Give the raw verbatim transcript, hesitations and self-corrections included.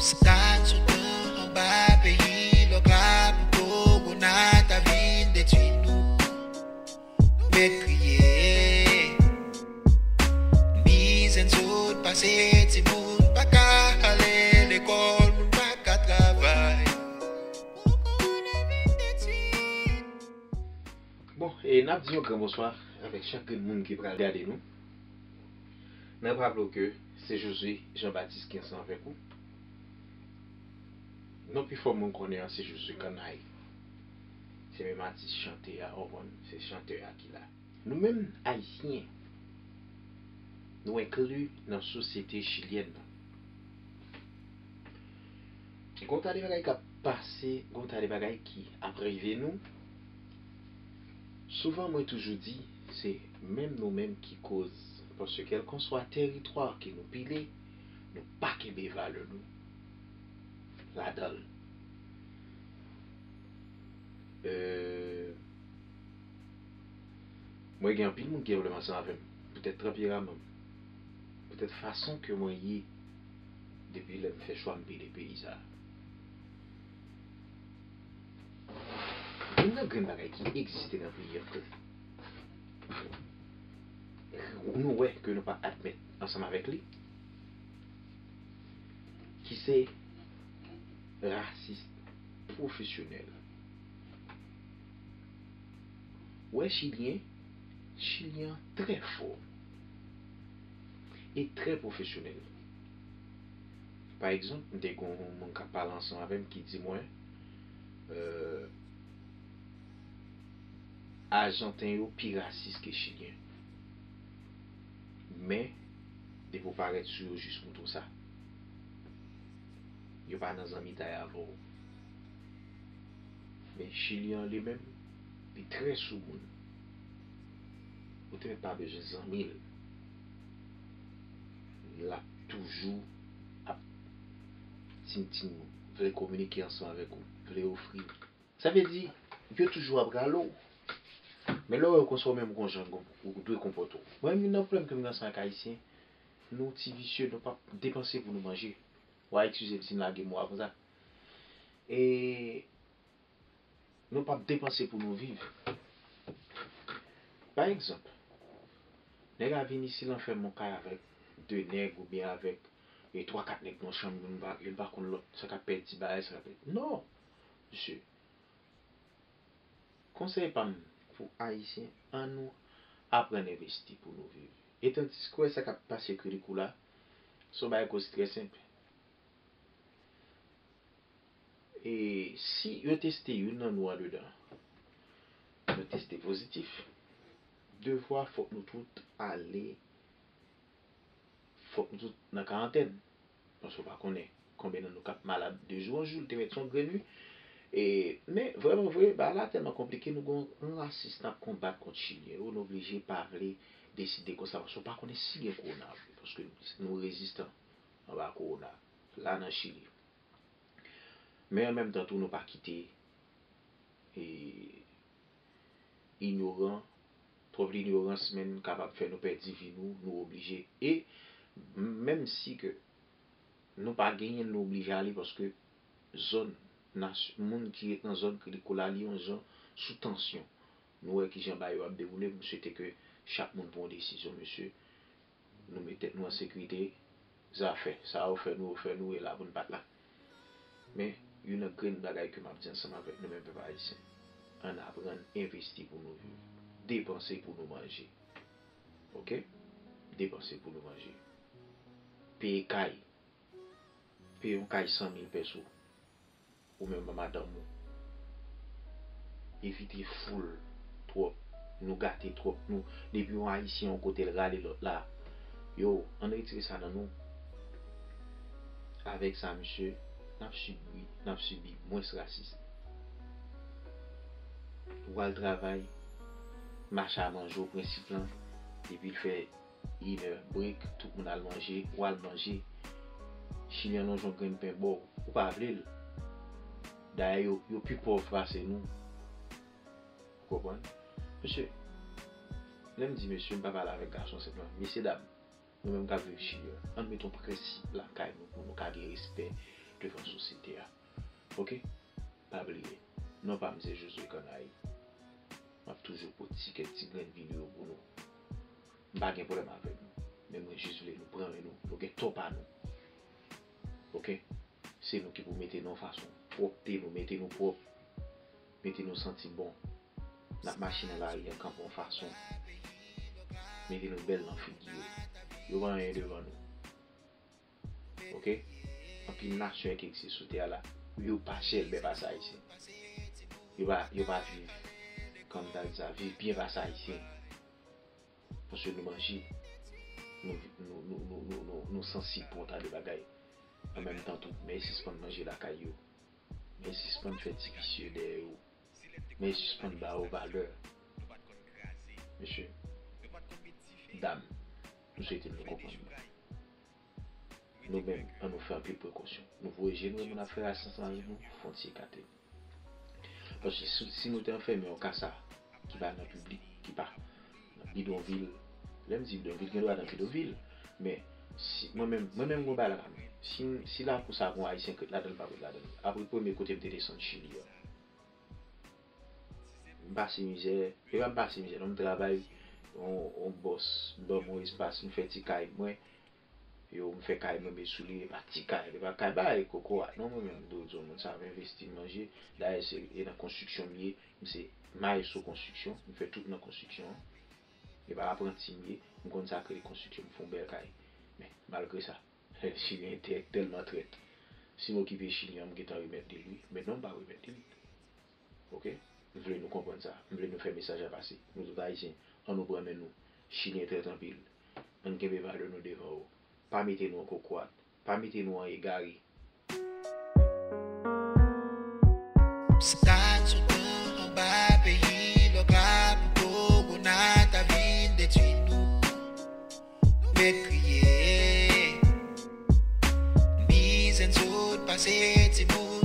Kat sou tan anba peyi lòk la pou kowona ta vin detwi nou. Nou mèt kriye. Mizè n sot pase, timoun pa ka ale lekòl, moun pa ka travay. Pou kowona vin detwi nou. Bon, e n ap di yon gran bonswa avèk chak grenn moun ki pral gade nou. N ap raple w ke se Josué Jean Baptiste ki ansanm avèk ou. Non, pifò moun konnen an se Josué Kanay. Se menm atis chante a, w konprann, se chantè a ki la. Nou menm, Ayisyen, nou enkli nan sosyete chilyèn nan. Gon ta de bagay k ap pase, gon ta de bagay ki ap rive nou. Souvan, mwen toujou di, se menm nou menm ki koz. Paske kèlkanswa tèritwa ke nou pile, nou pa kenbe valè nou ladan l. Euh, Mwen gen anpil moun ki gen pwoblèm ansanm avè m. Poutèt tanperaman m. Poutèt fason ke mwen ye depi lè m fè chwa m pile peyi sa a. Youn nan grenn bagay ki egziste nan peyi an ke nou wè ke nou pa admèt ansanm avèk li, ki se rasis pwofesyonèl. Ou wè Chilyen, Chilyen an trè fò e trè pwofesyonèl. Pa egzanp, m te gen yon moun k ap pale ansanm avè m ki di mwen, euh, Ajanten yo pi rasis ke Chilyen. Men, depi w parèt sou yo jis pou tou sa. Yo pa nan zanmitay avè w. Men Chilyen an li menm, li trè soumoun. Ou te mèt pa bezwen zanmi l. L ap toujou ap tintin ou, vle kominike ansanm avèk ou, vle ofri. Sa vle di, yo toujou ap rale w. Men lè w wè yo konsa, ou menm gon jan ou dwe konpòte w. Mwen menm, youn nan pwoblèm ke m gen ansanm ak Ayisyen, nou ti visye, nou p ap depanse pou nou manje. W a eskize m si m lage mo a konsa. E nou p ap depanse pou nou viv. Pa egzanp, nèg a vin isi, l anfèm yon kay avèk de nèg oubyen avèk, e, twa, kat nèg nan yon chanm, youn pa, youn pa konn lòt, sa k ap pèdi bagay, sa k ap pèdi. Non, mesye. Konsèy pa m pou Ayisyen, ann nou aprann envesti pou nou viv. E tandiske w wè sa k ap pase Kirikou la, se yon bagay ki osi trè senp. E si yo teste youn nan nou andedan, nou teste pozitif, devwa fòk nou tout ale, fòk nou tout nan karantèn. Paske w pa konnen konbyen nan nou k ap malad de jou an jou, l te mèt se yon grenn wi. E, men, vrèman vre, bagay la tèlman konplike, nou gon yon rasis n ap konbat kont Chilyen yo, nou oblije pa vle deside konsa, paske w pa konnen si gen kowona vre, paske nou rezistan anba kowona la nan Chili. Men an menm tan tou, nou pa kite, e, inyoran, twòp linyorans menm kapab fè nou pèdi vi nou, nou oblije. E menm si ke nou pa genyen l, nou oblije ale, paske zòn, nasy-, moun ki ret nan zòn Kirikou la, li yon zòn sou tansyon. Nou wè kijan bagay yo ap dewoule, m swete ke chak moun pran yon desizyon, mesye. Nou met tèt nou an sekirite, zafè, sa yo fè nou, yo fè nou, e la pou n pa t la. Men, youn nan grenn bagay ke m ap di ansanm avèk nou menm pèp ayisyen, ann aprann envesti pou nou viv, depanse pou nou manje. Oke? Depanse pou nou manje. Peye kay. Peye yon kay san mil pèso. Ou menm ak madanm ou. Evite foul twòp. Nou gate twòp. Nou, depi yon Ayisyen yon kote, l rale lòt la. Yo, ann retire sa nan nou. Avèk sa, mesye, n ap sibi, n ap sibi mwens rasis. Ou al travay, mache a manje w, prensip lan, depi l fè inè, brek, tout moun al manje, ou al manje. Chilyen an lonje yon grenn pen ba w, ou pa vle l. Dayè, yo, yo pi pòv pase nou. Ou konprann? Mesye, lè m di mesye, m pa pale avèk gason senpman. Mesye dam, nou menm k ap viv Chili an, ann met yon prensip lakay nou pou nou ka gen respè devan sosyete a. Oke? Pa bliye, non pa m se Josué Canaille. M ap toujou pote ti kèk ti grenn videyo pou nou. M pa gen pwoblèm avè nou, men mwen jis vle nou pran men nou, nou gen tò pa nou. Oke? Se nou ki pou mete nou fason, pwòpte nou, mete nou pwòp, mete nou santi bon. N ap mache nan lari an kanpe yon fason, mete nou bèl nan figi yo. Yo pa anyen devan nou. Oke? Anpil nasyon ki egziste sou tè a la, yo pa chèlbè pase Ayisyen. Yo pa, yo pa viv, kòm ta di sa, viv byen pase Ayisyen. Paske nou manje, nou, nou, nou sansib pou yon ta de bagay. An menm tan tou, men sispann manje lakay yo. Men sispann fè ti visye dèyè yo. Men sispann ba yo valè. Mesye, dam, m swete nou konprann mwen. Nou menm, ann nou fè anpil prekosyon. Nou voye je nou wè moun ap fè rasans nan ri nou, fwontyè kate nou. Paske si, si nou te anfèmen yon kasa ki pa nan piblik, ki pa nan bidonvil, lè m di bidonvil, gen dwa nan bidonvil, men si, mwen menm, mwen menm gon bagay lakay mwen. Si, si lakou sa gon Ayisyen k ret ladan l, m p ap ret ladan l. Apre premye kote m te desann Chili an, m pase mizè, e pa m pase mizè, non, m travay, on, on bòs ban m yon espas, m fè ti kay mwen, yo, m fè kay mwen, men sou li, e pa ti kay, e pa kay bay kokorat, non, mwen menm, m dwe di yon moun sa, m envesti, m manje, dayè, se, e nan konstriksyon m ye, m se maestro konstriksyon, m fè tout nan konstriksyon an, e pa apranti m ye, m konn sa k rele konstriksyon, m fè yon bèl kay, men, malgre sa, Chilyen tè-, tèlman trèt, si m okipe Chili an, m gentan remèt li l, wi, men non, m pa remèt li l. Oke? M vle nou konprann sa. M vle nou fè mesaj la pase. Nou tout Ayisyen, ann nou pran men nou. Chilyen trèt anpil. Ann kenbe valè nou devan yo. Pa mete nou an kokorat. Pa mete nou an egare. Stat sou tan anba peyi lòk la pou kowona ta vin detwi nou. Nou mèt kriye. Mizè n sot pase timoun.